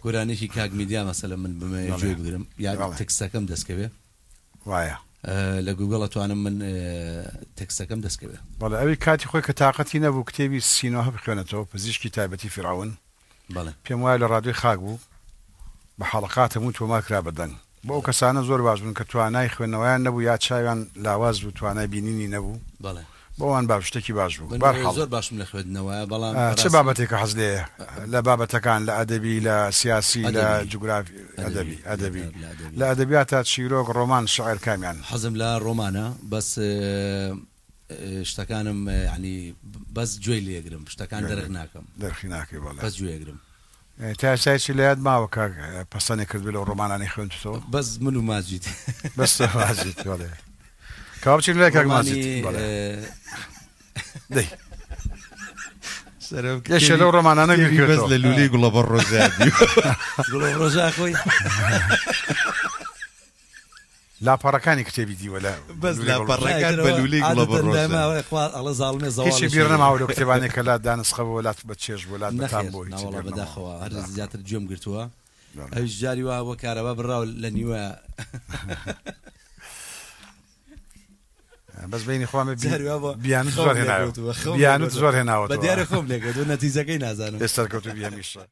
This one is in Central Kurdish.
گۆرانیەکی کاک میدیا مەسەلەن من بمەوێ بەڵێ گوێ بگرم یا بەڵێ تێکستەکەم دەست کەوێ وایە. لە گوگڵ ئەتوانم من تێکستەکەم دەست کەوێ. بەڵێ ئەوی کاتی خۆی کە تاقەتی نەبوو کتێبی سینۆهە بخوێنێتەوە پزیشکی تایبەتی فیرعەون بەڵێ. پێم وایە لە ڕادیۆی خاک بوو بە حەڵەقات هەمووی تۆمار کرا بە دەنگ بۆ ئەو کەسانە زۆر باش بوون کە توانای خوێندنەوەیان نەبوو یا چاویان لاواز بوو توانای بینینی نەبوو بەڵێ. بۆ ئەوان باش شتێکی باش بوو من بەرحاڵ. زۆر باشم لە خوێندنەوەیە بەڵام چ بەڕاستی. بابەتێکە حەز لێیە لە بابەتەکان لە ئەدەبی لە سیاسی لە ئەدەبی جوگرافی ئەدەبی ئەدەبی ئەدەبی زیاتر لە ئەدەبی. لە ئەدەبیاتا چیرۆک ڕۆمان شعر کامیان؟ حەزم لە ڕۆمانە بەس شتەکانم یانی بەس گوێی لێگرم شتەکان گوێ دەرخ لێ ناکەم دەرخی ناکەی بەڵێ. بەس گوێ ئەگرم. تا ئێستا هیچی لە یاد ماوە کاک پەسەنی کردبێ لەو ڕۆمانانەی خوێندتەوە؟ بەس من و ماجید. بەس تۆ ماجید بەڵێ. کوا بچین لای کاک ڕۆمانی ماجید بەڵێ. دەی. سەرم یەکێ کتێبی لەو ڕۆمانانە کتێبی بەس بیرکەوێتەوە. لە لوولەی گوڵەبەڕ ڕۆژا دیوە. گوڵەبەڕۆژا خۆی. لاپەڕەکانی کتێبی دیوە لە بەس لوولەی گوڵ لاپەڕەکان بە ئیتر لوولەی عادەتەن گوڵەبەڕۆژا. دایما ئەڵێ خوا ئەڵێ زاڵمێ هیچی زەواڵێکی بیر هەیە. نەماوە لەو کتێبانەی کە لات دانسقە بوو لات بە چێژ بوو لات بەتام نەخێر بوو هیچی ناوەڵا بیر نەماوە. بەداخەوە هەر بەداخەوە. زیاتر گوێم گرتووە بەڵێ. ئەویش جاری وا بۆ کارەبا بڕاو لە نیوە بەس بینی خۆم جاری وا بۆ بیانوت خەوم زۆر هێناوە لێکەوتووە خەوم بیانوت لێکەوتووە زۆر بە هێناوەتەوە دیارە خۆم لێکەوتووە نەتیجەکەی نازانم. ئێ سەرکەوتوو بی هەمیشە.